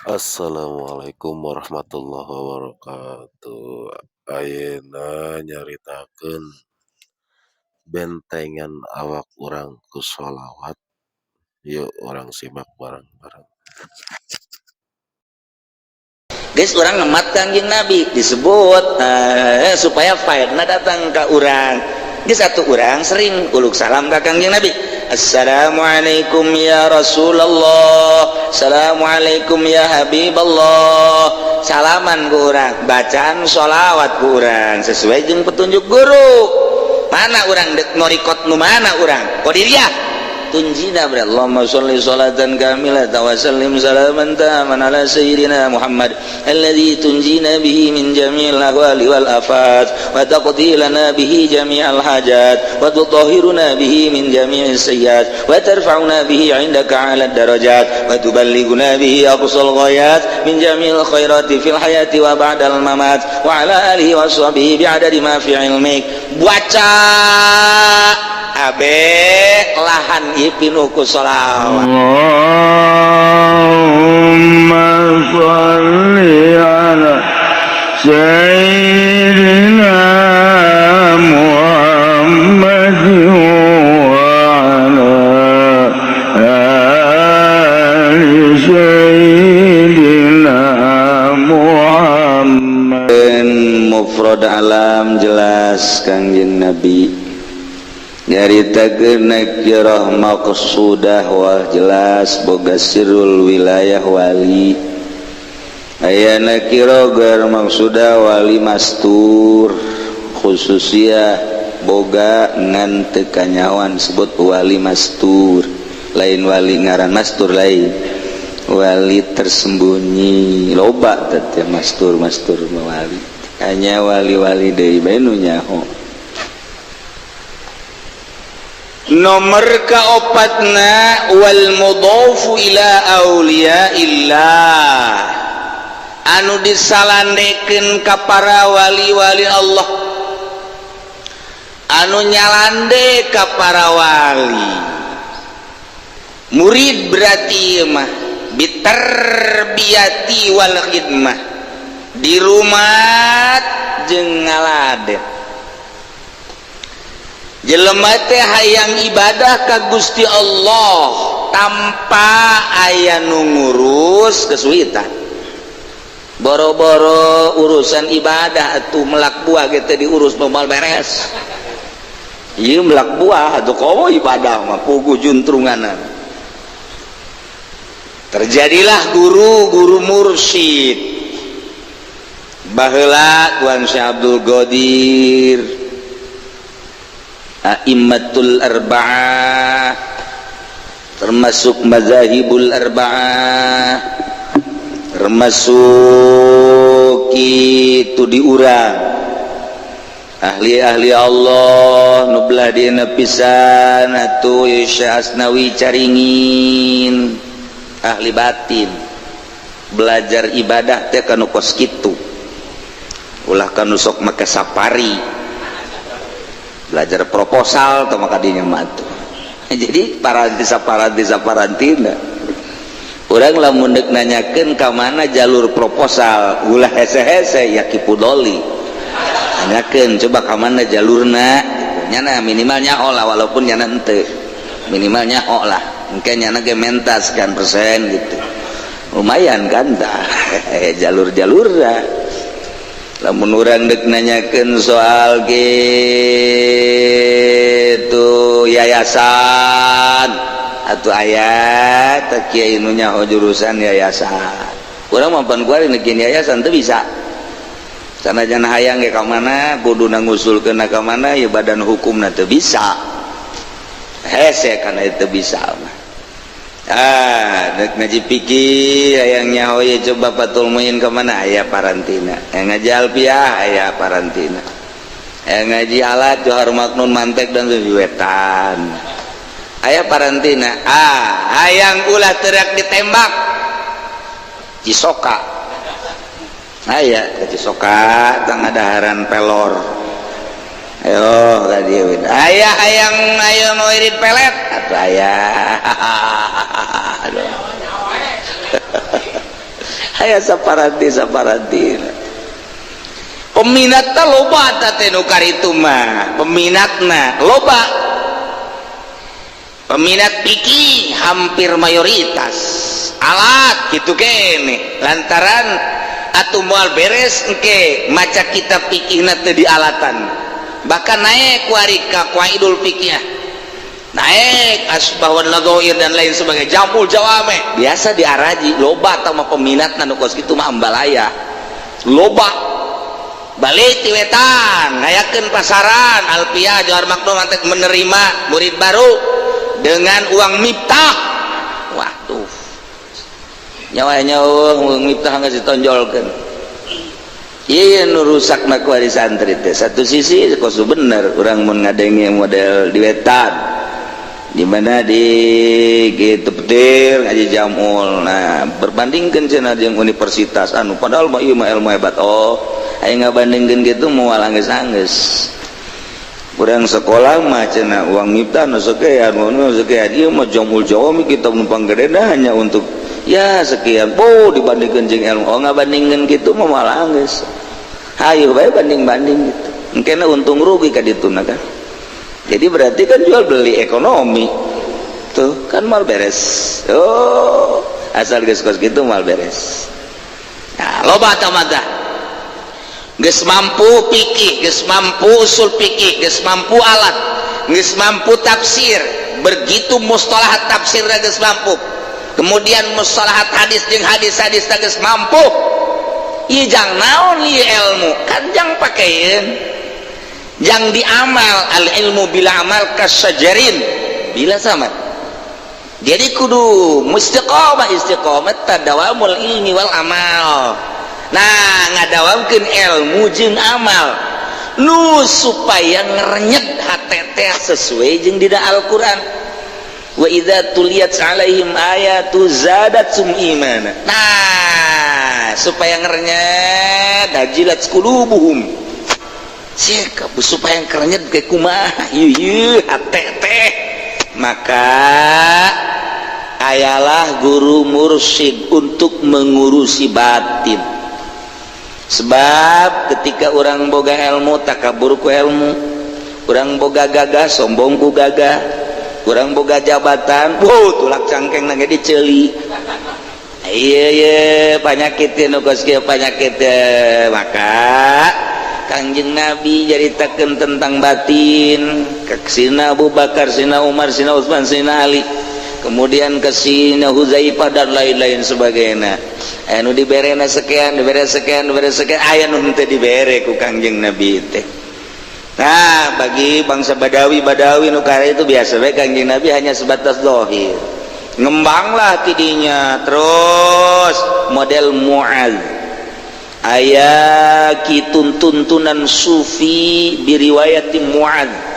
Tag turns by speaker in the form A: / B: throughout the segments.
A: Assalamualaikum warahmatullahi wabarakatuh. Ayeuna nyaritakeun bentengan awak urang ku sholawat. Yuk, urang simak bareng-bareng.
B: Guys, urang ngemat Kangjeng Nabi disebut supaya faedna datang ke urang. Di satu urang sering uluk salam ke Kangjeng Nabi. Assalamualaikum ya Rasulullah, assalamualaikum ya Habiballah. Salaman ku urang, bacaan sholawat ku urang sesuai jeung petunjuk guru. Mana urang dek ngorikot nu mana urang? Qadiriyah tunjina ber Allahumma sholli sholatan kamilatan wa sallim salaman taman ala sayyidina Muhammad alladhi tunjina bihi min jami'il ahwali wal afat wa taqdi lana bihi jami'al hajat wa tutahhiruna bihi min jami'is sayyiat wa tarfa'una bihi 'indaka 'ala darajat wa tuballighuna bihi aqsal ghayat min jami'il khairati fil hayati wa ba'dal mamat wa ala alihi wa sahbihi bi'adadi ma fi ilmik. Baca abe lahan ieu pinuh ku sholawat.
C: Allahumma sholli ala sayyidina Muhammad wa ala ali sayyidina Muhammad.
B: Mufrad alam jelas Kangjeng Nabi nyaritakeun nakirah maqsudah, wah jelas boga sirrul wilayah wali. Aya nakirah ghair maqsudah, wali mastur, khususiyah boga ngan teu kanyawan, sebut wali mastur. Lain wali ngaran mastur, lain wali tersembunyi. Loba teh mastur mastur wali, hanya wali-wali deui bae nu nyaho. Nomor kaopatna, wal mudhafu ila auliya illah, anu disalandekeun ka para wali-wali Allah, anu nyalande ka para wali murid berarti mah bitarbiyati wal khidmah, di rumah jeung ngaladen. Jelema teh hayang ibadah ka Gusti Allah tanpa aya nu ngurus, kesulitan. Boro-boro urusan ibadah atuh, melak buah gitu diurus moal beres. Ieu melak buah atuh, komo ibadah mah puguh juntrunganan. Terjadilah guru-guru mursyid baheula, Tuan Syekh Abdul Qadir, A'immatul Arba'ah, termasuk mazahibul arba'ah, termasuk itu diurang ahli-ahli Allah nu belah dina pisan atuh. Syekh Asnawi Caringin ahli batin, belajar ibadah teh kanu kos kitu, ulah kanu sok make safari belajar proposal atau maka dinya mah tuh. Jadi paranti saparanti saparantina urang lamun deuk nanyakeun ka mana jalur proposal, ulah hese-hese ya. Ki Pudoli nanyakeun coba ka mana jalurna nyana, minimal nyaho lah, walaupun nyana henteu, minimal nyaho lah. Mungkin nyana ge menta sekian persen gitu, lumayan kan tah jalur-jalurna. Lamun urang dek nanyakeun soal gitu yayasan atau aya teh kiai nu nyaho jurusan yayasan. Urang mah pan kuari nekin yayasan teu bisa, sanajan hayang ge ka mana kudu ngusulkeun ka mana ya, badan hukumna teu bisa, hese kana teu bisa mah. Ah, dek ngaji pikir hayang nyaho ye, coba Fathul Muin ka mana, aya parantina. Yang ngaji alfiah aya parantina. Yang ngaji alat Johar Maknun, mantek dan wetan aya parantina. Ah, hayang ulah teriak ditembak, Cisoka aya ke Cisoka tang daharan pelor. Ayo ka dieu aya. Hayang ayo wirid pelet atuh aya. Aduh. Aya saparanti saparanti peminatna loba teh nu karitu mah. Peminatna loba, peminat pikih hampir mayoritas, alat gitu kene, lantaran atuh moal beres engke maca kitab pikihna teu di alatan. Bahkan naik kuari ka qawaidul fikih, naik asbah wan nadhair dan lain sebagainya, jamul jawame biasa diaraji. Loba tah mah peminatna nu kos kitu mah, ambalaya loba. Balik ti wetan ngayakeun pasaran Alfiah Jawar Maknum menerima murid baru dengan uang Miftah. Waduh, nyawa nyawa uang Miftah nggak ditonjolkan. Iya, nu rusak mah ku santri teh. Satu sisi kos bener urang mun ngadenge model di wetan di mana di gitu petir ngaji jamul. Nah, berbandingkan cenah jeung universitas anu padahal mah ieu mah ilmu hebat. Oh, aya ngabandingkeun gitu moal anggeus-anggeus. Urang sekolah mah cenah uang Miftah nu sekian, nu sekian, ieu mah jamul jawami kita numpang gede hanya untuk ya sekian. Oh, dibandingkan jeung ilmu. Oh, ngabandingkeun gitu mah moal anggeus. Hayu bae banding-banding gitu, engkena untung rugi ka dituna kan. Jadi berarti kan jual beli ekonomi tuh kan mal beres. Oh, asal geus kos gitu mal beres. Nah, loba mata geus mampu pikih, geus mampu usul pikih, geus mampu alat, geus mampu tafsir. Begitu mustalahat tafsir geus mampu, kemudian mustalahat hadis jeung hadis-hadis geus mampu. Ieu jang naon ieu ilmu? Kan jang pakeun, yang diamal. Al ilmu bila amal kasyajarin bila sama. Jadi kudu istiqomah. Istiqomah tadawamul ilmi wal amal. Nah, ngadawamkeun ilmu jeung amal nu supaya ngerenyet hate teh sesuai jeung dina Al-Qur'an, wa idza tuliyat alaihim ayatu zadatsum imana. Nah, supaya ngerenyet, wajilat qulubuhum supaya kerenyet ke kumaha ieu hate teh, maka ayalah guru mursyid untuk mengurusi batin. Sebab ketika orang boga ilmu, takabur ku ilmu, orang boga gagah, sombong ku gagah, orang boga jabatan, wow, tulak cangkeng nangge diceli. Iya iya, penyakit nu kos kieu penyakit. Maka Kangjeng Nabi nyaritakeun tentang batin ke Sina Abu Bakar, Sina Umar, Sina Utsman, Sina Ali, kemudian ke Sina Huzaifah dan lain-lain sebagainya. Aya nu diberena sekian, dibere sekian, dibere sekian, aya nu henteu dibere ku Kangjeng Nabi teh. Nah, bagi bangsa Badawi Badawi nu itu biasa bae, Kangjeng Nabi hanya sebatas zahir. Ngembanglah tidinya terus model Muaz, aya kitun tuntunan sufi biriwayati Muad.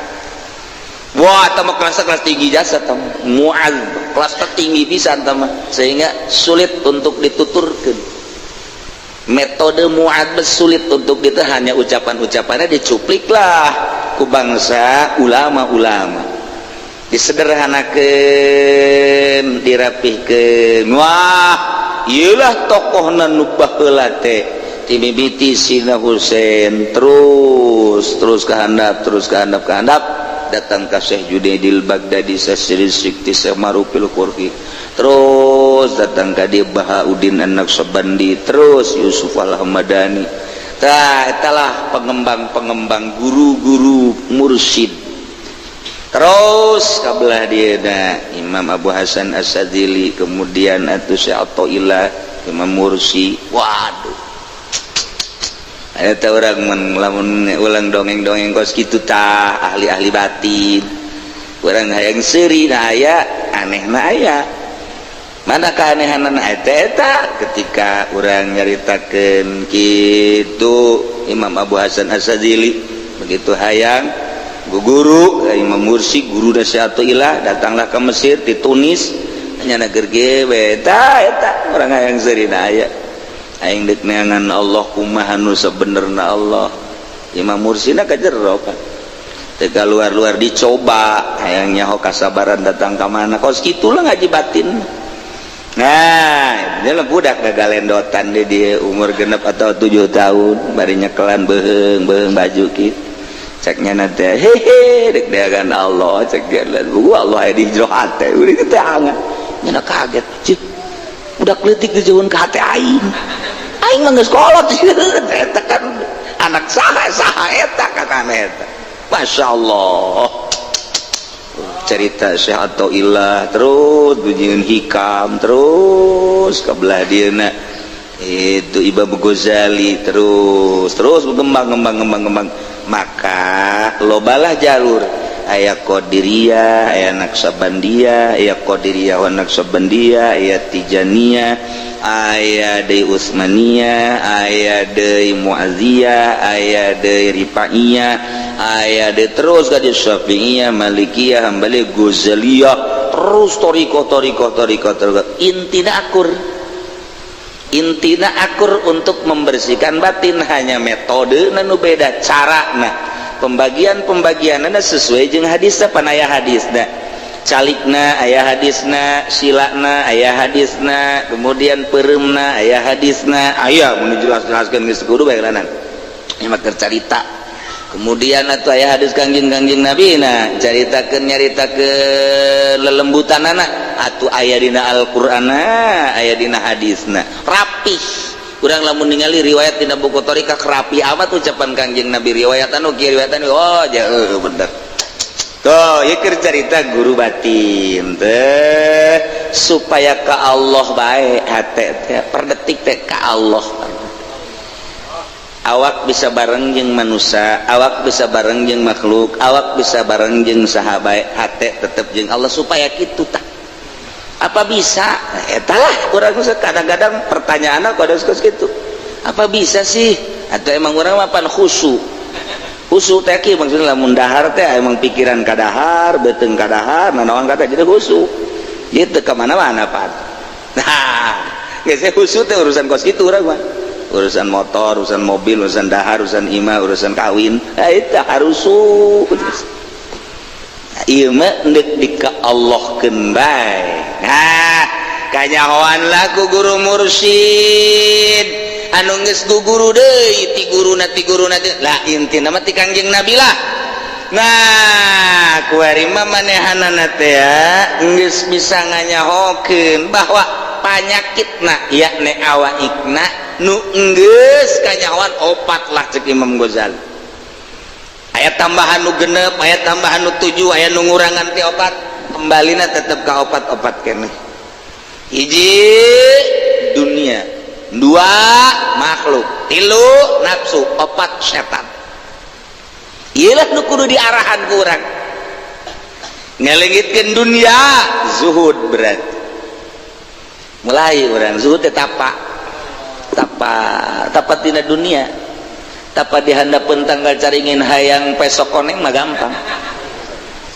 B: Wah, tama kelas kelas tinggi jasa tam Muad, kelas tertinggi bisa tama, sehingga sulit untuk dituturkan metode Muad, sulit untuk kita, hanya ucapan-ucapannya dicuplik lah ku bangsa ulama-ulama, disederhanakan, dirapihkan. Wah, iyalah tokoh nu baheula teh, timimiti Sina Husain, terus terus ke handap, terus ke handap, ke handap, datang ke Syekh Junaidil Baghdadi, Syekh Sikti, Syekh Marufil Qurhi, terus datang ke dia Bahauddin An-Naqsyabandi, terus Yusuf Al-Hamadani. Tah, italah pengembang-pengembang guru-guru mursyid. Terus kabelah dia dah Imam Abu Hasan As-Sadzili, kemudian atuh Syekh Athaillah, Imam Mursi. Waduh, ada orang lamun ulang dongeng-dongeng kos kitu tah, ahli-ahli batin orang hayang seuri na aya aneh na aya mana keanehanan eta eta ketika orang nyaritakeun kitu Imam Abu Hasan As-Sadzili begitu hayang guru Imam Mursi, guru Ilah, datanglah ke Mesir di Tunis, hanya negeri eta eta orang hayang seuri na aya aing dek neangan Allah, kumaha nu sebenerna Allah. Imam Mursina ka jero kan teu luar-luar, dicoba hayang nyaho kasabaran datang ka mana kos kitulah ngaji batin. Nah, dia budak gagalendotan di dia umur 6 atau 7 tahun, bari nyekelan beuheung beuheung baju kitu. Ceknya nanti, hehe, dek kan Allah, cek dia, gua Allah di jero hate, udah itu angan. Nyana kaget, cih, udah kletik dijauhin ke hati aing. Aing mah geus kolot, eta kan anak saha saha eta kan eta. Masya Allah, cerita Syekh Athaillah terus bunyiin hikam, terus ke belah dieuna itu Imam Ghazali, terus terus berkembang, kembang, kembang, kembang. Maka lobalah jalur, aya Qadiriyah, aya Naqsyabandiyah, aya Qadiriyah wa Naqsyabandiyah, aya Tijaniyah, aya deui Utsmaniyah, aya deui Muazziyah, aya deui Rifaiyah, aya deui terus ka Syafi'iyah, Malikiyah, Hambali, Ghazaliyah, terus toriko toriko toriko toriko. Intina akur, intina akur untuk membersihkan batin, hanya metode nu beda cara. Nah, pembagian pembagian sesuai jeung hadis, panaya hadis. Calikna aya hadisna, silana aya hadisna, kemudian pereumna aya hadisna, aya mun jelas-jelaskeun geus kudu bae lanan. Ini mah carita. Kemudian atau aya hadis Kangjeng-kangjeng Nabi, nah, caritakeun, nyaritakeun lelembutanana atuh aya dina Al-Qur'ana, aya dina hadisna. Rapih. Urang lamun ningali riwayat dina buku thoriqah, rapi amat ucapan Kangjeng Nabi, riwayat anu kieu, riwayat anu, oh ja bener. Tuh, ya keur cerita guru batin teh supaya ke Allah baik hate teh per detik teh ke Allah. Awak bisa bareng jeung manusia, awak bisa bareng jeung makhluk, awak bisa bareng jeung sahabat, hate tetep jeung Allah supaya kitu tah. Apa bisa? Eta lah urang kadang-kadang pertanyaan aku ada gitu. Apa bisa sih? Atau emang urang mah pan khusyuk? Khusyuk teh kieu maksudna, lamun dahar teh emang pikiran kadahar, beuteung kadahar, nanaon kata jadi khusyuk. Gitu ke mana-mana pan. Nah, geus khusyuk teh urusan kos kitu urang mah. Urusan motor, urusan mobil, urusan dahar, urusan imah, urusan kawin. Nah, itu harus. Ieu mah endek di ka Allahkeun bae. Nah, kanyahoan lah ku guru mursyid anu geus guguru deui ti guruna, ti guruna, lah intina mah ti Kangjeng Nabi lah. Nah, kuari mah manehanana teh geus bisa nganyahokeun bahwa panyakitna yakni awaikna nu geus kanyahoan opat lah cek Imam Ghazali. Aya tambahan nu 6, aya tambahan nu 7, aya nu ngurangan ti opat, kembalina tetep ka opat-opat keneh. Hiji dunia, dua makhluk, tilu nafsu, opat setan. Iyalah nu kudu diarahan ku urang ngalengitkeun dunia, zuhud. Berarti mulai urang zuhud teh tapa tapa tapa tina dunia, tapa di handapeun tangkal caringin. Hayang pesok koneng mah gampang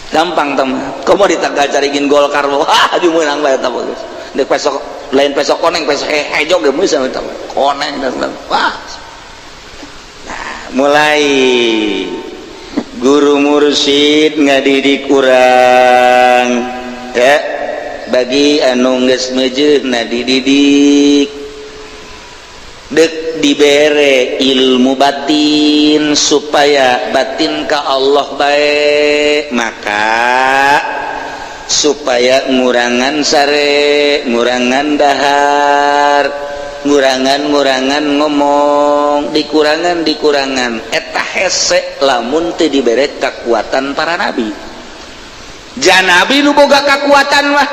B: gampang teman. Komo di tangkal caringin Golkar, wah, dimenang bae eta geus. Dek pesok lain pesok koneng, pesok hejo ge bisa eta koneng dan wah. Nah, mulai guru mursyid ngadidik urang ya, bagi anu geus meujeuhna dididik dek dibere ilmu batin supaya batin ka Allah baik, maka supaya ngurangan sare, ngurangan dahar, ngurangan-ngurangan ngomong, dikurangan dikurangan eta hese lamun teu dibere kekuatan para nabi. Janabi nu boga kekuatan mah,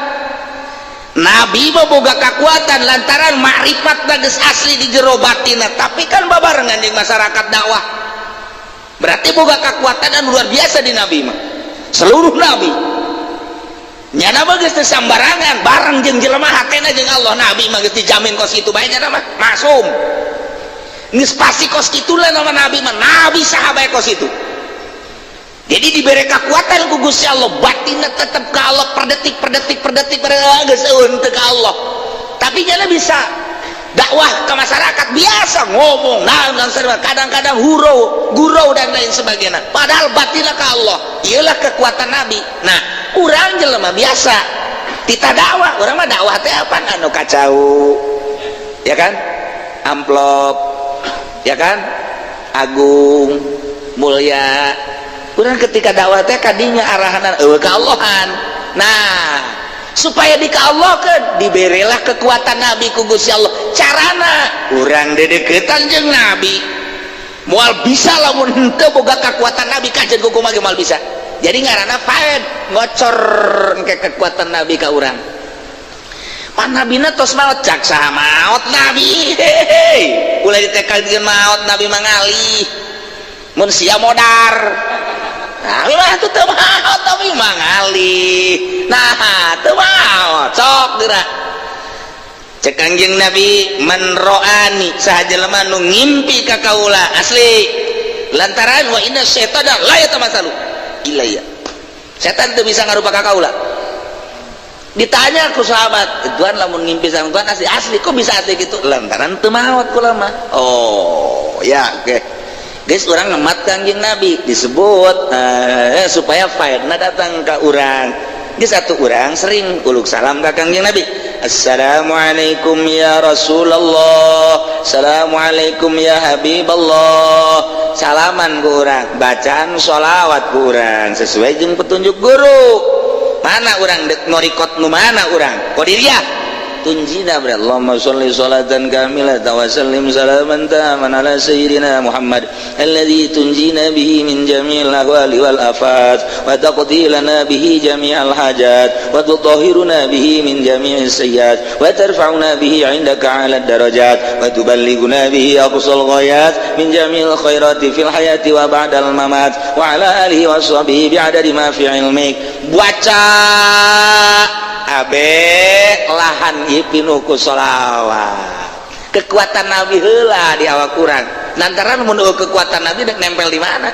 B: nabi mah boga kekuatan lantaran makrifat geus asli di jero batinna, tapi kan babarengan jeung masyarakat dakwah, berarti boga kekuatan dan luar biasa di nabi mah. Seluruh nabi nyana mah geus teu sambarangan bareng jeung jelema, hatena jeung Allah. Nabi mah geus dijamin kos kitu bae, nyana mah maksum, geus pasti kos kitu lah nama nabi mah, nabi saha bae kos itu. Jadi diberi kekuatan ku Gusti Allah, batinnya tetap ke Allah per detik per detik per detik per detik, geus eueun teu ka Allah. Tapi nyana bisa dakwah ke masyarakat, biasa ngomong, nah, kadang-kadang hurau gurau dan lain sebagainya, padahal batinnya ke Allah. Ialah kekuatan nabi. Nah, urang jelema biasa. Tita dakwah urang mah, dakwah teh apa anu kacau, ya kan? Amplop, ya kan? Agung mulia urang ketika dakwah teh kadinya arahanan eueuh ka Allahan. Nah, supaya di ka Allah kan diberilah kekuatan Nabi ku Gusti Allah. Carana urang dedeketan jeung Nabi. Moal bisa lamun henteu boga kekuatan Nabi. Kajen ku kumaha moal bisa. Jadi ngaranna faed, ngocor ke kekuatan Nabi ka urang. Pan nabina tos maot. Cak saha maot Nabi? Hehehe, ulah ditekadkeun maot Nabi mangalih mun sia modar. Nabi mah tuh teu maot tapi mangalih. Nah, teu maot sok geura. Cek Kangjeng Nabi, "Man ro'ani," saha jelema nu ngimpi ka kaula asli, lantaran wa inna syaitana la yatamatsalu ilayya, setan teu bisa ngarupa ka kaula. Ditanya ku sahabat, "Tuhan, lamun ngimpi sama Tuhan asli asli, kok bisa asli gitu?" "Lantaran teu maot kula mah." Oh ya, oke, okay. Guys, urang ngemat Kangjeng Nabi disebut supaya faedna datang ke urang. Di satu urang sering uluk salam ke Kangjeng Nabi, "Assalamualaikum ya Rasulullah, Assalamualaikum ya Habiballah." Salaman ku urang, bacaan sholawat ku urang sesuai jeung petunjuk guru. Mana urang dek ngorikot nu mana urang Qadiriyah tunjina ber Allahumma sholli salatan kamilatan wa sallim salaman taman ala sayyidina Muhammad alladhi tunjina bihi min jami'il ahwali wal afat, wa taqdi lana bihi jami'al hajat, wa tutahhiruna bihi min jami'is sayyiat, wa tarfa'una bihi 'indaka 'ala darajat, wa tuballighuna bihi aqsal ghayat min jami'il khairati fil hayati wa ba'dal mamat, wa ala alihi wa sahbihi bi'adadi ma fi ilmik. Baca abe lahan ieu pinuh ku sholawat, kekuatan Nabi heula di awak kurang. Lantaran mun kekuatan Nabi dek nempel di mana,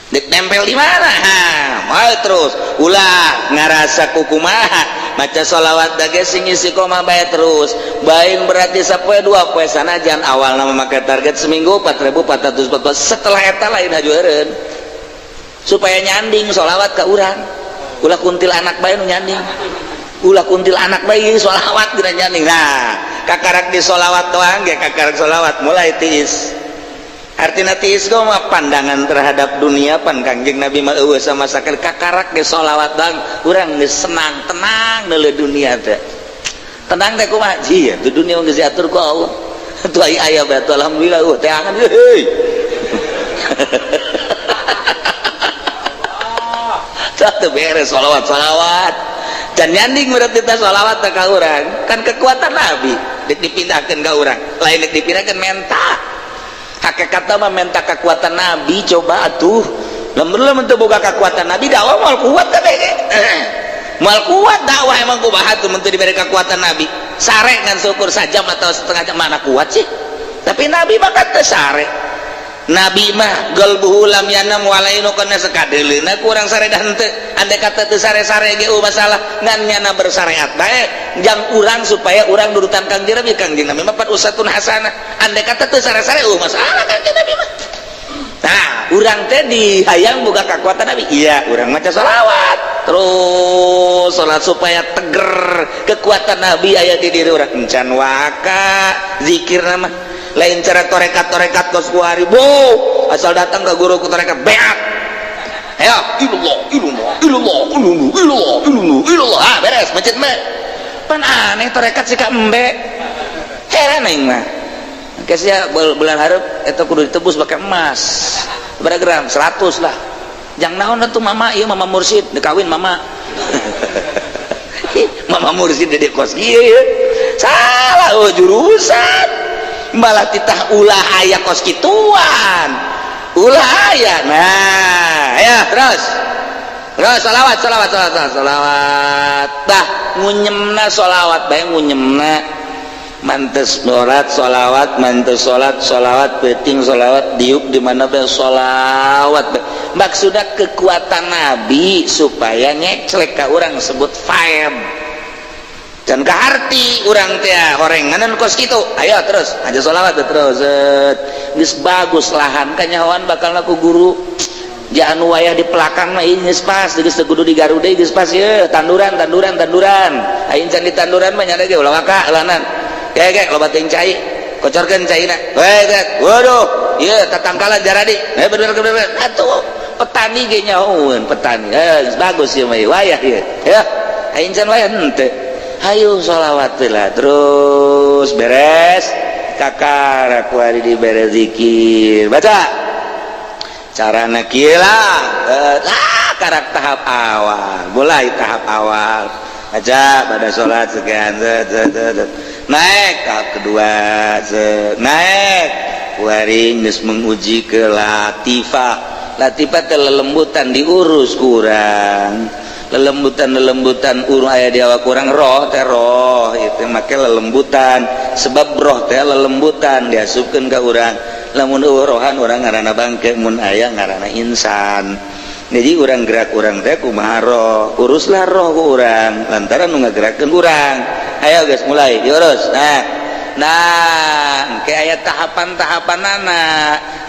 B: dek nempel di mana? Ha, mau terus ulah ngarasa kukumaha, maca sholawat dage sing istiqomah bae terus. Bain berarti sapoe dua poe, sanajan awal nama make target seminggu 4444. Setelah eta lain haju eureun, supaya nyanding sholawat ke urang. Ulah kuntil anak bae nu nyanding, ulah kuntil anak bae sholawat dina nyanding. Nah, kakarak di sholawat doang ge, kakarak sholawat mulai tiis. Artinya tiis mah pandangan terhadap dunia. Pan Kangjeng Nabi mah eueuh sama sakali. Kakarak ge sholawat doang urang geus senang, tenang neuleuh dunia teh. Tenang teh kumaha? Iya, tuh dunia geus diatur ku Allah tuh. Aya aya bae tuh, alhamdulillah. Teangan heuy. Teu beres sholawat, sholawat dan nyanding berarti kita sholawat ka urang kan kekuatan Nabi dek dipindahkan ke urang. Lain dek dipindahkan, menta hakikat mah menta kekuatan Nabi. Coba atuh lamun lamun teu boga kekuatan Nabi, dakwah moal kuat kabeh, moal kuat dakwah. Emang kumaha tuh mun teu diberi kekuatan Nabi? Sare ngan syukur sajam atau setengah jam, mana kuat sih? Tapi Nabi mah kan teu sare. Nabi mah qalbuhu lam yanam walainu kana sakadeuleuna kurang sare dan henteu. Andai kata teu sare-sare ge masalah, ngan nyana bersyariat bae jang urang supaya urang nurutan Kangjeng Nabi. Kangjeng Nabi mah pan uswatun hasanah. Andai kata teu sare-sare masalah Kangjeng Nabi mah. Nah, urang teh dihayang boga kekuatan Nabi. Iya, urang maca sholawat terus, salat supaya teger kekuatan Nabi aya di diri urang. Encan waka zikir nama lain cara torekat-torekat kos kuari bu, asal datang ke guru ke torekat beat, ayo ilallah ilallah ilallah ilallah ilallah ilallah ilallah, ah beres masjid mah. Pan aneh torekat sih ka embe, heran aing mah. Kasih bulan hareup eta kudu ditebus pakai emas berapa gram, 100 lah. Jangan naon tuh mama, iya mama mursid dikawin mama, mama mursid di kos kieu ya. Salah, oh jurusan malah titah ulah aya kos kituan, ulah aya. Nah ya, terus terus salawat, salawat, salawat, salawat. Tah, ngunyemna salawat bae, ngunyemna mantes sholat sholawat, mantes sholat sholawat, peting sholawat, diuk di mana bae sholawat. Maksudnya kekuatan Nabi supaya ngeclek ka urang, sebut faed dan keharti urang teh horenganan kos kitu. Ayo terus aja sholawat terus. Geus bagus lahan kanyahoan bakal ku guru. Jangan wayah di pelakang mah, ini pas geus teu kudu di Garuda, geus pas ye tanduran, tanduran, tanduran. Aing can di tanduran mah nyana ge ulah waka ulanan. Kayak kayak loba teuing cai, kocorkeun caina. We waduh, ieu tatangkalan jaradi. Eh, bener bener bener. Atuh petani ge nyahoeun petani. Eh, bagus ieu mah wayah ieu. Ya, aing can wayah henteu. Hayu sholawat lah terus beres kakar aku hari dibere zikir, baca carana kieu lah. Eh, karak tahap awal, mulai tahap awal aja pada sholat sekian, set, set, set, set. Naik tahap kedua, set, naik kuari geus menguji ke latifah. Latifah teh lelembutan, diurus kurang lelembutan, lelembutan urung aya di awak kurang. Roh teh, roh itu make lelembutan, sebab roh teh lelembutan diasupkeun ka urang. Lamun euweuh rohan, urang ngaranna bangke, mun aya ngaranna insan. Jadi urang gerak, urang teh kumaha roh, uruslah roh ku urang lantaran nu ngagerakkeun urang. Ayo guys, mulai diurus. Nah, kayak aya tahapan-tahapanana,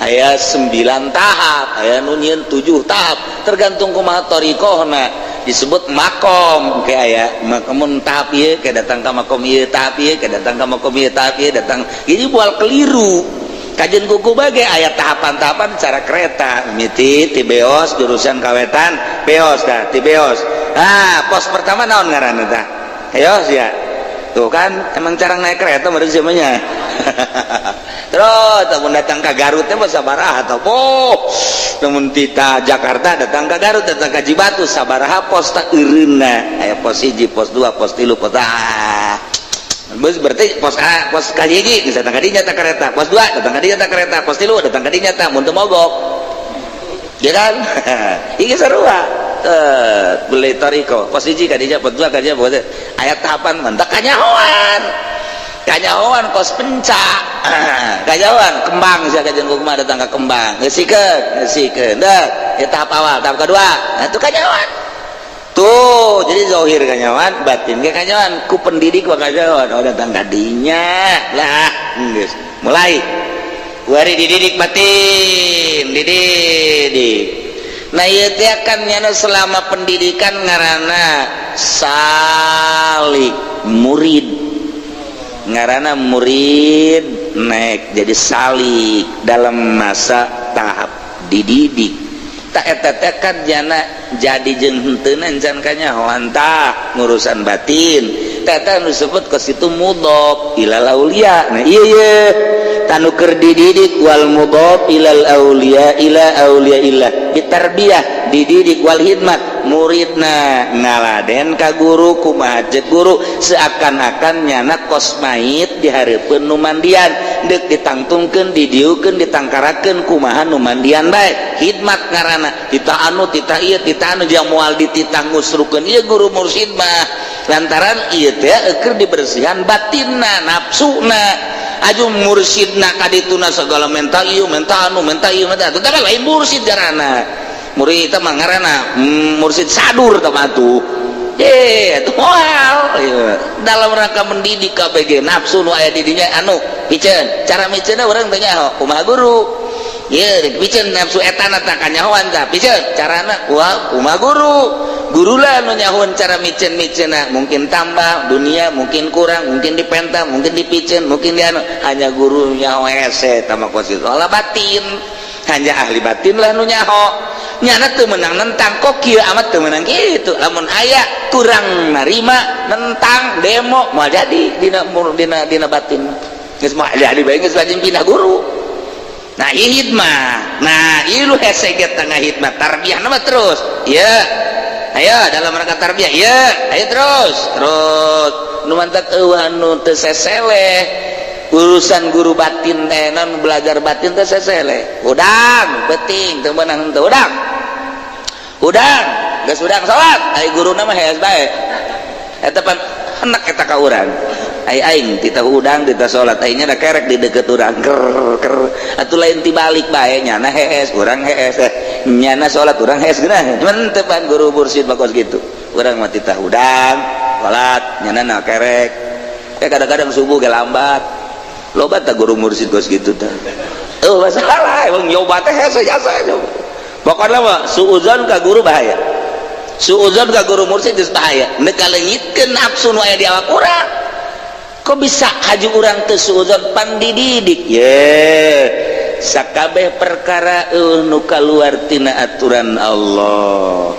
B: aya 9 tahap, aya nu nyieun 7 tahap, tergantung kumaha thariqohna. Disebut makom, kayak aya makom tahap ieu, kayak datang ka makom ieu, tahap ieu, kayak datang ka makom ieu, tahap ieu datang. Jadi moal keliru kajian kuku bagai aya tahapan-tahapan cara kereta miti ti Beos jurusan kawetan Beos dah ti Beos. Ah, pos pertama naon ngaranna tah? Ayo sia. Tuh kan emang cara naik kereta baru semuanya. Terus namun datang ke Garut teh sabaraha atau oh, namun tita Jakarta datang ke Garut, datang ke Cibatu sabaraha pos tak eureunna? Aya pos 1, pos 2, pos 3, pos, ah. Bus berarti pos A, pos kali hiji geus datang ka dinya ta kereta, pos 2 datang ka dinya ta kereta, pos 3 datang ka dinya ta mun teu mogok. Ya kan? Iki sarua. Eh, beli toriko pos 1 ka dinya, pos 2 ka dinya, pos aya tahapan mentak kanyahoan. Kanyahoan kos pencak. Kanyahoan kembang sia kajian kumaha datang ka kembang. Geusikeun, geusikeun. Dah, ya tahap awal, tahap kedua. Nah, itu kanyahoan. Tuh, jadi zohir kanyawan, batin ke kanyawan, ku pendidik bakal kanyawan. Oh, datang kadinya lah, geus. Mulai. Wari dididik batin, dididik. Nah, ieu teh kan nyana selama pendidikan ngaranna salik murid. Ngaranna murid naik jadi salik dalam masa tahap dididik. Tak eta teh kan jana jadi jeung henteu can kanyahoan tah ngurusan batin. Teh nu disebut ke situ mudhof ilal aulia. Nah, iya iya tanu keur dididik wal mudhof ilal aulia ila aulia illa ditarbiyah, dididik wal hidmat, muridna ngaladen ka guru kumaha cek guru, seakan-akan nyana kos mait dihareupeun nu mandian, deuk ditangtungkeun, didiukeun, ditangkarakeun kumaha nu mandian bae. Hidmat ngaranna, titah anu, titah ieu, titah anu, jeung moal dititah ngusrukeun ieu guru mursyid mah, lantaran ieu teh keur dibersihan batinna, nafsuna. Aju mursyidna kadituna segala menta ieu, menta anu, menta ieu, menta anu, tapi lain mursyid ngaranna. Murid itu mah ngaranna mursyid sadur tah mah tuh. Eh, itu moal dalam rangka mendidik KBG nafsu nu aya di dinya anu piceun. Cara miceunna urang teh nyaho kumaha guru. Ieu piceun nafsu etana tah kanyahoan tah piceun carana kumaha kumaha guru. Guru lah nu nyahoan cara miceun-miceunna, mungkin tambah dunia, mungkin kurang, mungkin dipenta, mungkin dipiceun, mungkin di anu, hanya guru nyaho hese tah mah kos kitu. Batin hanya ahli batin lah nu nyaho. Nyana teu meunang nentang, kok kieu amat, teu meunang kitu. Lamun aya kurang narima, nentang, demo, moal jadi dina dina dina batin geus moal jadi bae, geus wajib pindah guru. Nah, ieu hidmah. Nah, ieu lu hese ge tengah hidmah tarbiyah nama terus ieu. Ayo dalam rangka tarbiyah ieu, ayo terus terus nu mantak eueuh anu teu seseleh urusan guru batin teh, non belajar batin teh sesele. Hudang penting teu meunang teu hudang, hudang geus hudang salat, ai guruna mah hees bae. Eta pan enak eta ka urang. Ai aing tita hudang, tita salat, aingnya da kerek di deket urang, ker ker atuh. Lain tibalik bae, nyana hees, urang hees, nyana salat, urang hees. Geunah cuman teu pan guru mursyid mah kos kitu. Urang mah tita hudang salat, nyana na kerek. Kayak kadang-kadang subuh ge lambat. Loba tah guru mursyid kos kitu tah. Oh, masalah emang nyoba teh hese jasa. Pokoknya mah suuzon ka guru bahaya, suuzon ka guru mursid geus bahaya, neuk kaleungitkeun nafsu nu aya di awak urang. Kok bisa haju urang teu suuzon? Pan dididik ye sakabeh perkara nu kaluar tina aturan Allah.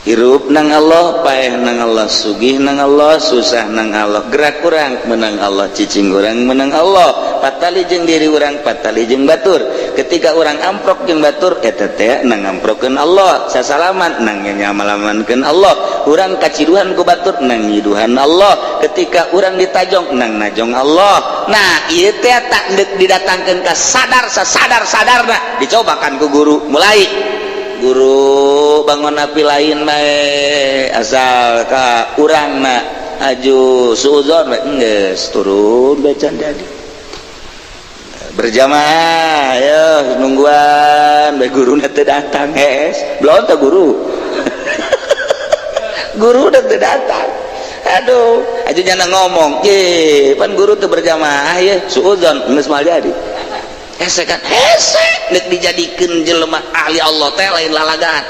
B: Hirup nang Allah, paeh nang Allah, sugih nang Allah, susah nang Allah, gerak urang menang Allah, cicing urang menang Allah, patali jeung diri urang, patali jeung batur. Ketika urang amprok jeung batur, eta teh nang amprokeun Allah, sasalaman nang nyamalamankeun Allah, urang kaciduhan ku batur nang nyiduhan Allah, ketika urang ditajong nang najong Allah. Nah, ieu teh tak deuk didatangkeun ka sadar sasadar sadarna, dicobakan ku guru. Mulai guru bangun api lain bae, asal ka urang na aju suuzon we, geus turun becan. Jadi berjamaah yo nungguan bae, guru teu datang. Hees belum teu guru, guru udah teu datang. Aduh, aju nyana ngomong ye pan guru teu berjamaah ye suuzon geus mal jadi hese kan. Hese nek dijadikeun jelema ahli Allah teh lain lalagan.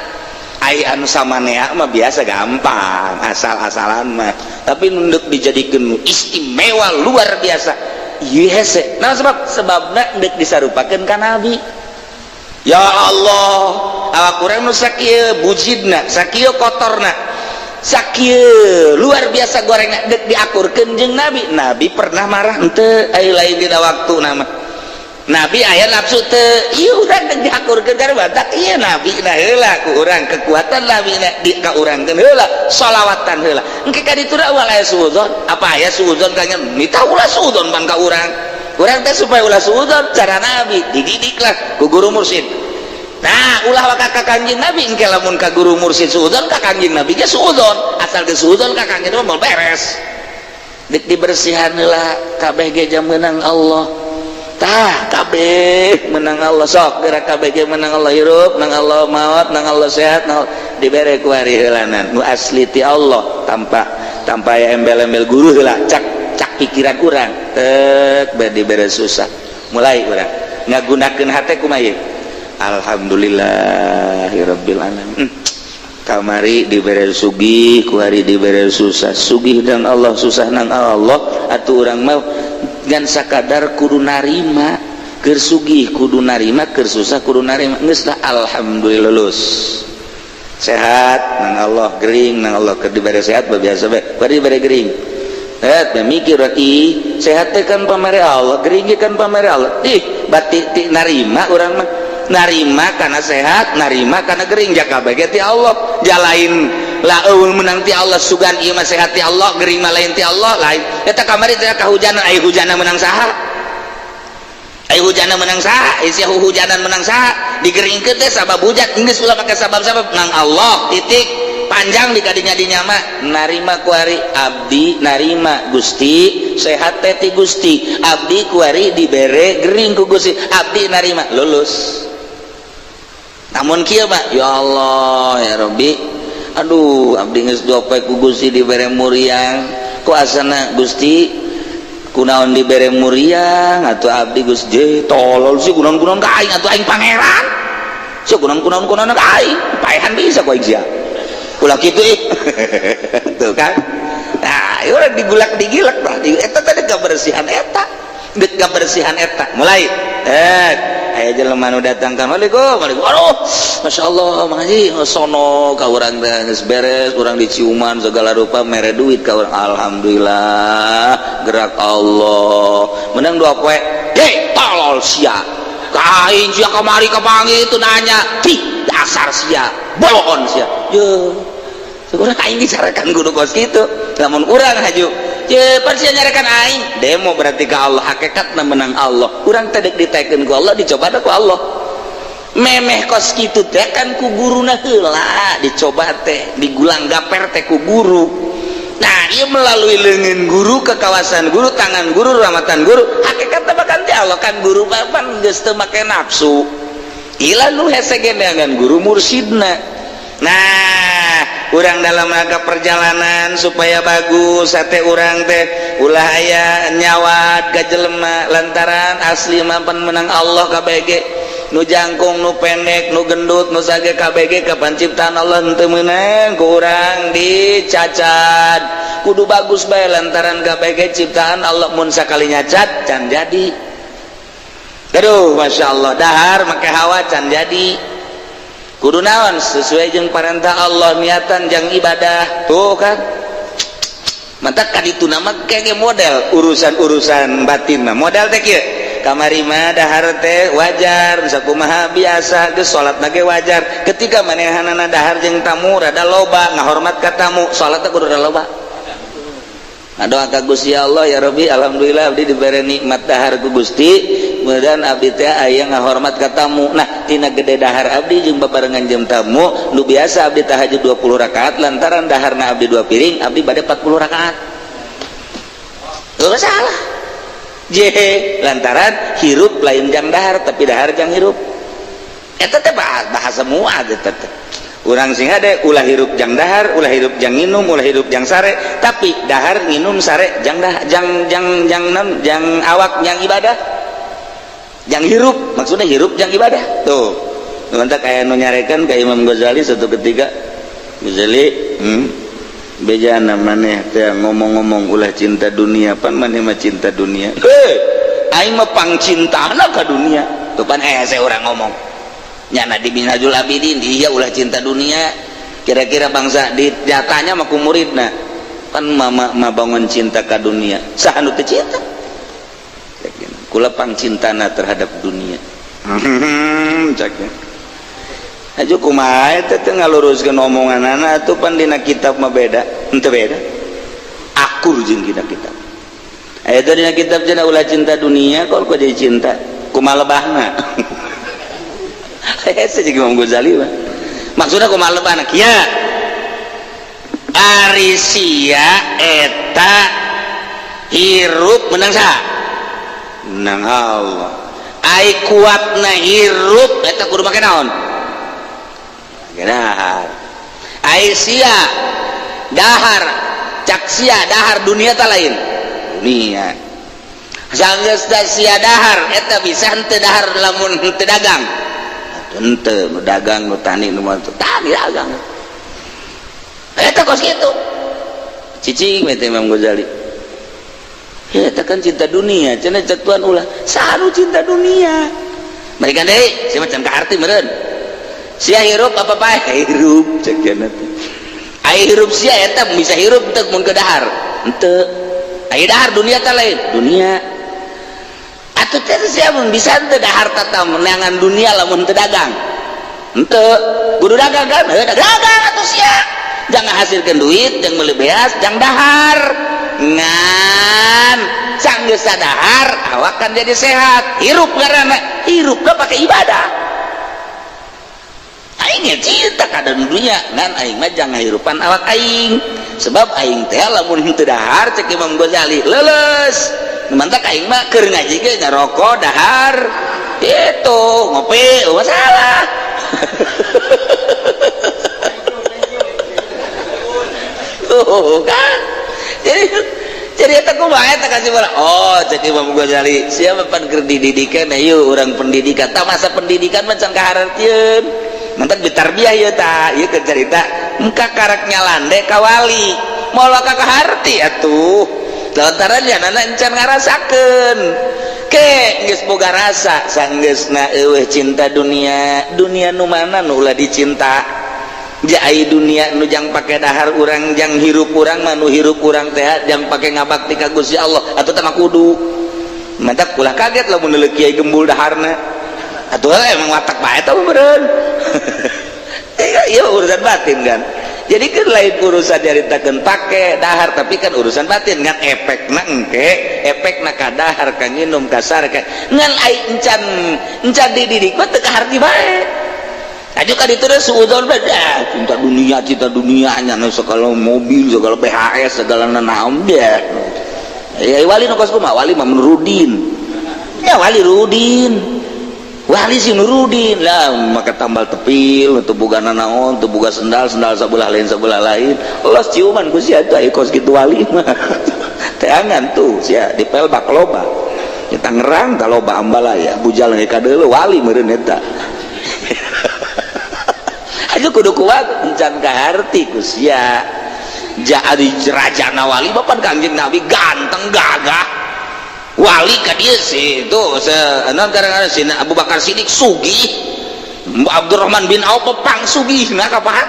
B: Ai anu samanea mah biasa, gampang, asal-asalan mah, tapi nunduk dijadikeun istimewa luar biasa ieu hese. Nah, sebab sebabna ndek disarupakeun ka nabi. Ya Allah, awak urang nu sakieu bujidna, sakieu kotorna, sakieu luar biasa gorengna, dek diakurkeun jeung nabi. Nabi pernah marah henteu? Ai lain dina waktu nama Nabi aya nafsu teu? Ieu urang dek diakurkeun kana batak ieu nabi. Nah, heula ku urang kekuatan nabi na di ka urangkeun heula, sholawatan heula. Engke ka ditu ulah aya suudzon. Apa aya suudzon ka nya? Mita ulah suudzon pan ka urang. Urang teh supaya ulah suudzon cara nabi dididiklah ku guru mursid. Nah, ulah waka ka Kanjeng Nabi. Engke lamun ka guru mursid suudzon, ka Kanjeng Nabi ge suudzon. Asal ge suudzon ka Kanjeng mah beres. Dik dibersihan heula kabeh ge jam menang Allah. Tah, kabeh menang Allah. Sok gerak, kabeh ge menang Allah. Hirup nang Allah, maut nang Allah, sehat nang Allah. Dibere ku hari heulanan nu asli ti Allah, tanpa tanpa aya embel-embel guru heula. Cak cak pikiran urang tek bae dibere susah, mulai urang ngagunakeun hate kumaha ieu. Alhamdulillahirabbil alamin. Kamari dibere sugih, ku hari dibere susah. Sugih nang Allah, susah nang Allah. Atuh urang mah ngan sakadar kudu narima. Keur sugih kudu narima, keur susah kudu narima. Geus lah, alhamdulillah, lulus. Sehat nang Allah, gering nang Allah. Keur dibere sehat biasa bae, keur dibere gering sehat mikir, ih, sehat teh kan pamere Allah, gering kan pamere Allah. Ih, bati ti narima urang mah, narima karena sehat, narima karena gering, jaka bage ti Allah. Jalain lah eueuh menang ti Allah. Sugan ieu mah sehat ti Allah, gering mah lain ti Allah, lain. Eta kamari teh kahujanan, ai hujana menang saha? Ai hujana menang saha? Isi hujanan menang saha? Digeringkeun teh sabab hujan. Geus ulah make sabab-sabab, nang Allah titik. Panjang di kadinya dinya mah. Narima kuari abdi, narima Gusti, sehat teh ti Gusti, abdi kuari dibere gering ku Gusti, abdi narima, lulus. Namun kieu mah, ya Allah, ya Rabbi, aduh, abdi geus dua poe ku Gusti dibere muriang, ku asana Gusti kunaon dibere muriang atuh abdi Gusti? Tolol sih, kunaon-kunaon ka aing atuh, aing pangeran sih, kunaon-kunaon kunaon ka aing, paehan bisa ku aing sia. Ulah kitu ih. Tuh kan. Nah, ieu urang digulak digilak tah. Eta tadi kebersihan, eta deuk kebersihan eta. Mulai aya jelema nu datang kan, "Waalaikum, waalaikum." Aduh, Masya Allah, Mang Haji, sono ka urang teh geus beres, urang diciuman segala rupa, mere duit ka urang. Alhamdulillah, gerak Allah. Menang dua poe, "Hei, tolol sia. Ka aing sia kamari kapanggih itu nanya. Ti dasar sia, bolon sia." Ye. Urang aing dicarekan kudu kos kitu. Lamun urang haju, ye pan sia nyarekan aing, demo berarti ka Allah, hakikatna menang Allah. Urang teh dek ditekeun ku Allah, dicoba ku Allah. Memeh kos kitu teh kan ku guruna heula dicoba teh, digulang gaper teh ku guru. Nah, ieu melalui leungeun guru, ke kawasan guru, tangan guru, rahmatan guru, hakikatna bahkan ti Allah kan. Guru pan geus teu make nafsu. Ila nu hese ge dengan guru mursidna. Nah, urang dalam rangka perjalanan supaya bagus sate urang teh ulah aya nyawat ka jelema, lantaran asli mampan menang Allah KBG. Nu jangkung, nu pendek, nu gendut, nu sage, KBG kapan ciptaan Allah henteu meunang ku urang dicacat. Kudu bagus bae lantaran KBG ciptaan Allah, mun sakali nyacat can jadi. Aduh, Masya Allah, dahar make hawa can jadi. Kudu naon? Sesuai jeung parentah Allah, niatan jang ibadah. Tuh kan, mantap kan itu nama kayak model urusan-urusan batin mah model teh kieu. Kamari mah dahar teh wajar, sakumaha biasa geus, salat ge wajar. Ketika manehanana dahar jeung tamu rada loba, ngahormat ka tamu, salat teh kudu rada loba. Ngadoa ka Gusti Allah, "Ya Rabbi, alhamdulillah abdi dibere nikmat dahar ku Gusti, mudah abdi teh aya ngahormat ka tamu. Nah, tina gede dahar abdi jeung babarengan jeung tamu, nu biasa abdi tahajud 20 rakaat, lantaran daharna abdi dua piring, abdi bade 40 rakaat." Enggak salah je, lantaran hirup lain jang dahar, tapi dahar jang hirup. Eta teh bahasa muad eta teh. Urang sing hade ulah hirup jang dahar, ulah hirup jang nginum, ulah hirup jang sare, tapi dahar, nginum, sare jang dah, jang jang jang non jang awak, jang ibadah, jang hirup. Maksudnya hirup jang ibadah. Tuh, mantap. Kayak nu nyarekan ka Imam Ghazali suatu ketika, "Ghazali, bejana maneh teh ngomong-ngomong ulah cinta dunia, pan maneh mah cinta dunia." "Heh, aing mah pangcintana ka dunia." Tuh pan saya orang ngomong nyana di Minhajul Abidin dia ulah cinta dunia. Kira-kira bangsa di jatahnya mah ku muridna, "Pan mama mah bangun cinta ka dunia, saha nu teu cinta? Kula pangcintana terhadap dunia." Cek aju kumaha eta teh ngaluruskeun omonganana atuh? Pan dina kitab mah beda, henteu beda, akur jeung dina kitab. Aya teh dina kitab cenah ulah cinta dunia, kok kok jadi cinta, kumaha lebahna? Hese jeung Imam Ghazali mah. Maksudna kumaha lebahna? Kieu, ari sia eta hirup menang saha? Menang Allah. Ai kuatna hirup eta kudu make naon? Dahar. Ai sia dahar, cak sia dahar dunia ta lain dunia. Sanggeus sia dahar eta bisa henteu dahar lamun henteu dagang? Henteu. Nu dagang, nu tani, nu tani dagang eta kos kitu. Cicing teh Imam Ghazali. Ya, eta kan cinta dunia cenah. Cek Tuhan ulah saru cinta dunia. Mereka deui sia macam kaharti meureun. Sia hirup apa pae? Hirup, cek cenah teh. Ai hirup sia eta bisa hirup teu mun ke dahar? Henteu. Ai dahar dunia ta lain dunia? Atuh teh sia mun bisa henteu dahar tata menangan dunia lamun teu dagang? Henteu. Kudu dagang kan? Heuh, dagang atuh sia. Jangan hasilkan duit, jangan beli beas, jangan dahar. Ngan sanggeus dahar awak kan jadi sehat, hirup karena hirup gak pakai ibadah. Aing cinta ka dunia, ngan aing mah jangan hirupan awak aing, sebab aing teh lamun henteu dahar, cek Imam Ghazali, leuleus. Mantak aing mah keur ngaji ge ngarokok, dahar itu, ngopi, oh, masalah. Tuh kan, jadi eta kumaha eta kasih bola? Oh, cek Imam Ghazali, siapa pan keur dididikan? Ayo urang pendidikan tak masa pendidikan macam kahartieun. Mantak bitarbiyah ieu ta, ieu keur carita engka karak nyalande ka wali moal ka kaharti atuh, lantaran nyanana encan ngarasakeun ke geus boga rasa sanggeusna eueuh cinta dunia. Dunia nu mana nu ulah dicinta? Jai dunia nu jang pake dahar urang, jang hirup urang mah, nu hirup urang teh jang pake ngabakti ka Gusti Allah atau teh mah kudu. Mantak ulah kaget lamun neuleuh kiai gembul daharna atuh, emang watak bae tah meureun. Iya, urusan batin kan. Jadi kan lain urusan nyaritakeun pake dahar, tapi kan urusan batin. Ngan efekna engke, efekna ka dahar, ka nginum, ka sare, ka ngan ai encan encan dididik mah teu kaharti bae. Aju kan itu deh suudzon bae, cinta dunia, cinta dunia nya segala mobil, segala PHS, segala nanaon deh. Ya wali nu kos kumaha? Wali mah Nurudin. Ya wali Rudin. Wali si Nurudin lah maka tambal tepil untuk boga nanaon, untuk boga sendal, sendal sebelah lain, sebelah lain. Los ciuman ku sia tuh, kos kitu wali mah. Teangan tuh sia dipel bak loba. Di Tangerang kalau loba ambalaya bujal ge kadeuleu wali meureun eta. Aja kudu kuat encan kaharti ku sia. Jadi rajana wali bapan Kangjeng Nabi ganteng gagah. Wali ka dieu sih itu kadang-kadang si Abu Bakar Siddiq sugih, Abdurrahman bin Auf pang sugih nah kapahan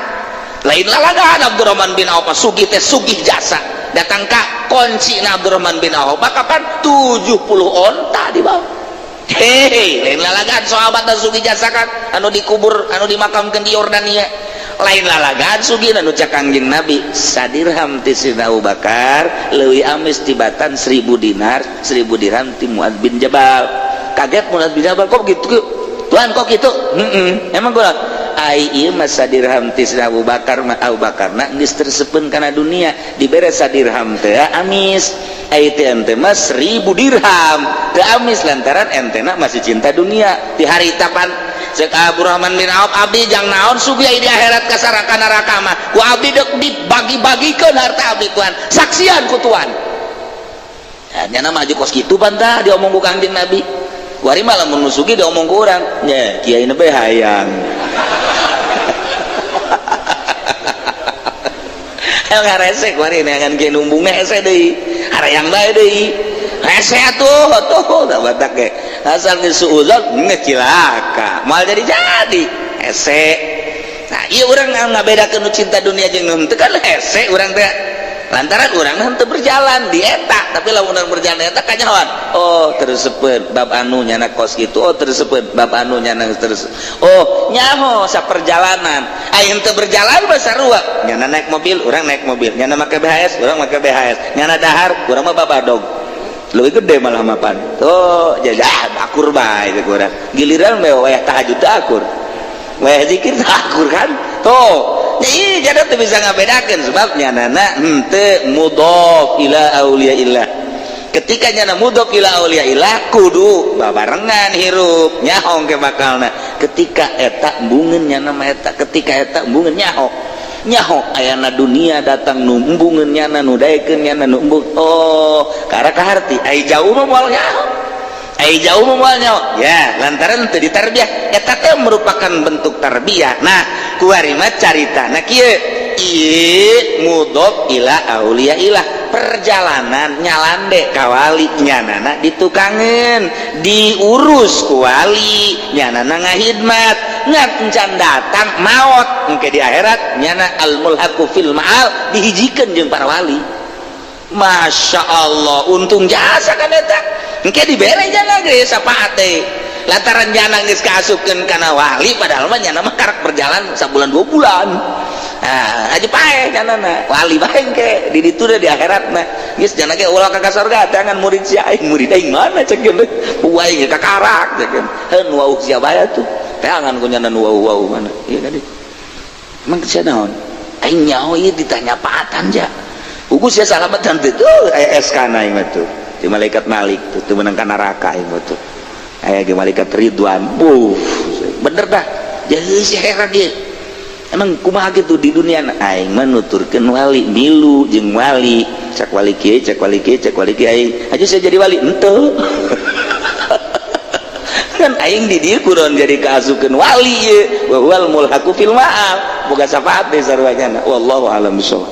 B: lain lalagaan Abdurrahman bin Auf sugih teh sugih jasa datang ka kunci na Abdurrahman bin Auf kapan 70 onta di bawah. Hehe, lain lalagaan sahabat dan sugih jasa kan anu dikubur anu dimakamkan di Yordania lain lalagaan sugih anu cak Kangjeng Nabi sadirham ti Sidna Abu Bakar leuwih amis tibatan 1000 dinar 1000 dirham ti Muad bin Jabal. Kaget Muad bin Jabal kok gitu Tuhan kok gitu? Emang gua ai ieu mah sadirham ti Sidna Abu Bakar mah Abu Bakar na geus tersepeun kana dunia dibere sadirham teh amis ai teh ente mah 1000 dirham teu amis lantaran entena masih cinta dunia di hari tapan cek Abdurrahman bin Auf abdi jang naon sugih di akhirat kasaraka neraka mah ku abdi deuk dibagi-bagikeun harta abdi Tuhan saksian ku Tuhan. Ya, nyana maju kos kitu bantah diomong ku Kangjeng Nabi wari mah lamun nu sugih diomong ku urang nya kiai bae hayang. Ayo ngaresek wari neangan kiai numbungna hese deui harayang bae deui hese atuh tuh da batak ge asal geus suuzon geus cilaka moal jadi hese. Nah ieu urang ngabedakeun nu cinta dunia jeung nu henteu kan hese urang teh lantaran urang henteu berjalan di eta tapi lamun urang berjalan di eta kanyahoan oh tersepeun bab anu nyana kos kitu oh tersepeun bab anu nyana terus oh nyaho saperjalanan ai henteu berjalan mah sarua nyana naik mobil urang naik mobil nyana make BHS urang make BHS nyana dahar urang mah babadog leuwih gede malah mapan tuh jajah akur bae teh urang giliran we wayah tahajud teh akur wayah zikir teh akur kan tuh iya jadi teu bisa ngabedakeun sebab nyanana henteu mudhof ila auliyaillah. Ketika nyana mudhof ila auliyaillah kudu babarengan hirup nyaho ke bakalna ketika eta embungeun nyana mah eta ketika eta embungeun nyaho nyaho ayana dunia datang nu embungeun nyana nu daekeun nyana nu embung oh karena kaharti ai jauh mah moal nyaho ai jauh mah moal nyaho ya lantaran teu ditarbiyah eta teh merupakan bentuk tarbiyah. Nah kuari mah caritana kieu ieu mudhof ila auliyaillah perjalanan nyalande ka wali nyanana ditukangeun diurus ku wali nyanana ngahidmat ngan encan datang maot engke di akhirat nyana al mulhaqu fil ma'al dihijikeun jeung para wali. Masya Allah untung jasa kan eta engke dibere jana ge sapaat teh lantaran jana geus kaasupkeun kana wali padahal mah nyana mah karak berjalan sabulan 2 bulan. Nah, aja paeh nyanana wali bae engke di ditu di akhirat mah geus jana ge ulah ka surga tangan murid sia aing murid aing mana cek geun aing ka karak cek geun heun wauh sia bae atuh teangan ku nyana nu wauh-wauh mana ieu tadi emang sia naon aing nyaho ieu ditanya paatan ja ugu sia salamatan teh tuh aya SK na aing mah tuh di malaikat Malik tuh teu meunang ka neraka aing mah tuh aya ge malaikat Ridwan buh bener dah jadi si heran dia emang kumaha gitu di dunia aing mah nuturkeun wali milu jeung wali cak wali kieu cak wali kieu cak wali kieu aing aja saya jadi wali henteu kan aing di dieu kuron jadi kaasukeun wali ieu wa huwal mulhaqu fil ma'al boga syafaat deui sarua nyana wallahu a'lam bishawab.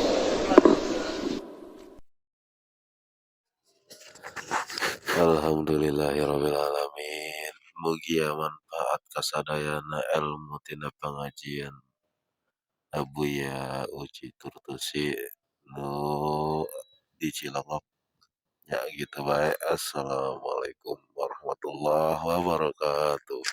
A: Alhamdulillahirabbil alamin. Mugia manfaat kasadayana ilmu tina pangajian Abuya Uci Turtusi nu di Cilongok ya gitu bae. Assalamualaikum warahmatullahi wabarakatuh.